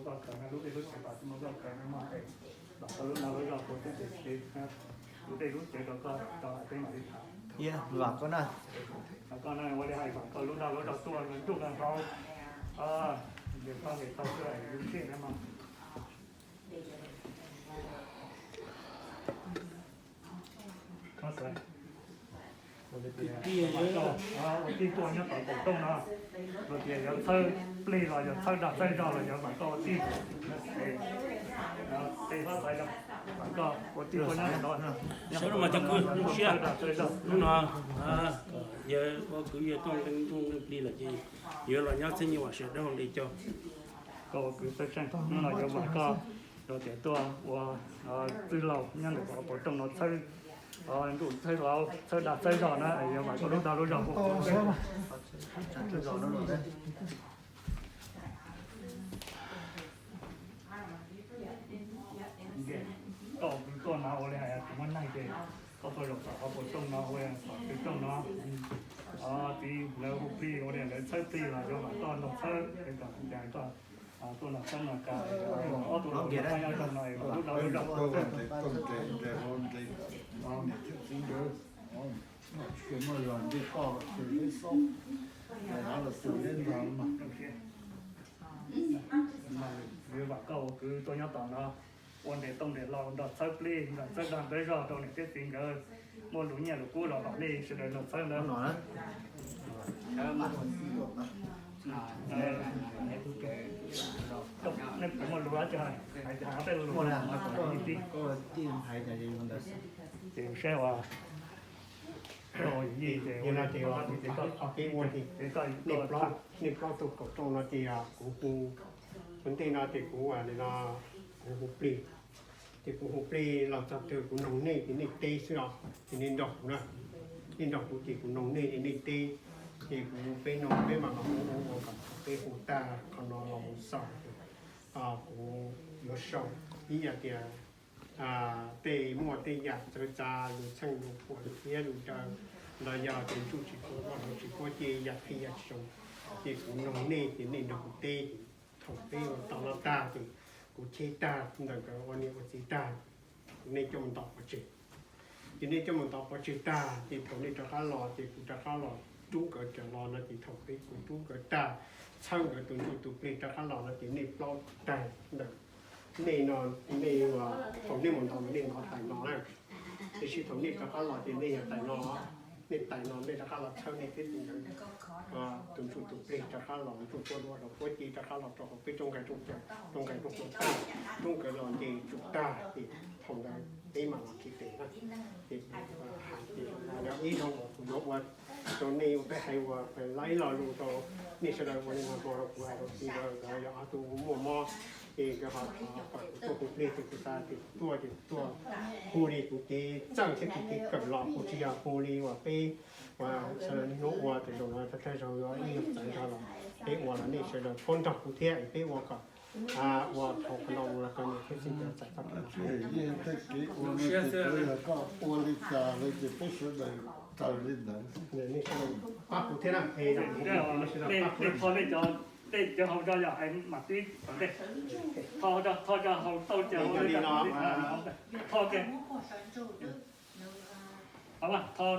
Koj kawm lub dej lub cawv kom tsis muaj koj kawm no mog, es vam koj lub dag lub zog puav tseeb tiam sis lub dej lub cawv rau koj tau peb mam li tham. Vam koj na. Vam koj na, ua li hais vam koj lub dag lub zog tuaj nruj nrog hauv, ces koj ntes tau xwb lub tsheb na mog. Ua tij tuaj nyob tom kaum rooj no, los tias yuav txhawb plig los yog txhawb dag txhawb zog los yuav vam koj ua tij. Tej hlob xaiv, vam koj ua tij tuaj nyob tom no. Sawv daws mas cov kwv, lub siab, lub no, yawg ua kwv yawg tuaj nqee nruj nqee plig lawm ces yuav los nyob txheeb nyob vam sawv daws li cas. Koj ua kwv txawj tseej hnub no yuav vam koj los tias tuaj ua txwj laug nyob ntawm kaum rooj no txhawb nruj txhawb hlau txhawb dag txhawb zog na, yuav vam koj lub dag lub zog. Koj ua kwv tuaj no ua li hais tias muaj neeg ces koj tuaj zaum tom qhov puas rooj no ua tom twg rooj no, txiv lawv hu plig ua li lawv txhawb plig los yuav vam koj nrog txhawb es kom cas koj tuaj nrog txhawb nrog ka. Ob tug laus nyob rooj no es lub dag lub zog. Yuav vam koj ua kwv tuaj nyob tom no ua ntes tooj ntes hlau nrog txhawb plig nrog txhawb dag txhawb zog rau niam thiab txiv nkawd, muaj lus nyiaj lus kub los kom nej sawv daws nrog txhawb ntawd. Nej puas muaj lus dab tsi hais, hais tej lus ces saib uas koj yij ces ua li ces koj, nej plaub tug kaum rooj no ces kuv hu, ua ntej no ces kuv no kuv hu plig, ces kuv hu plig los txog twg kuv noog nej ces nej teb xwb os, ces nej nrog kuv na, nej nrog kuv ces kuv noog nej ces nej teb, ces kuv peb noog peb mam los hu ua kom peb hu tag qhov no los mus xaus ces kuv yuav sau ib yam tias tej muaj tej yam txawv txav lus txheej lus puam lus iab lus daw los yog tias ntsuj tsis puab los tsis puab ces yam qhia yam tsis zoo, ces kuv noog nej ces nej nrog kuv teb ces thaum peb ua tau no tag ces kuv cheb tag ntawm nkawd ua niam ua txiv tag, kuv nej coj mus ntaus pov tseg. Ces nej coj mus ntaus pov tseg tag ces thaum nej rov qab los ces kuv rov qab los rub nkawd raws los no ces thaum peb kuv rub nkawd tag, txhawb nkawd tus ntsuj tus plig rov qab los no ces nej plaub tag ntawm nej no, nej thaum nej mus ntaus no nej ntaus tais no na, tiam sis thaum nej rov qab los ces nej yog tais no, nej tais no nej rov qab los txhawb nej thiab tus ntawd tus ntsuj tus plig rov qab los ntsuj tuaj dua rau puab ci rov qab los rau hauv peb rooj nqaij rooj cawv rooj nqaij rooj cawv tag, rub nkawd los nce tsum tag ces thaum ntawd peb mam los khi tes na. Ces hais tias ib zaug uas kuv yuav ua rau nej ua peb hais uas lab ib lo lus rau nej sawv daws ua li no hmo rau kuv hais rau txiv nkawd nkawd yog ob tug muaj mob ces nkawd ho kom kuv tuaj hu plig ces kuv xav tias kuv tuaj ces kuv tuaj hu li kuv kev txawj thiab kuv kev kawm los kuv tsis yog hu li uas peb uas sawv daws niaj hnub ua ces zaum no thawj thawj zaug yuav ib nyuag txawv zog los peb ua los nej sawv daws pab nrog kuv thiab es peb ua kom ua thaum qhov no los kom niam thiab txiv nkawd txais txoj kev no. Ua li cas lawm ces peb sawv daws raws li ntawd. Nej sawv daws pab kuv thiab na, nej sawv daws pab kuv. Tej cov hau zog yog hais mam twb tom ntej, tho tso hau tau ces hau li no, tho ke, tho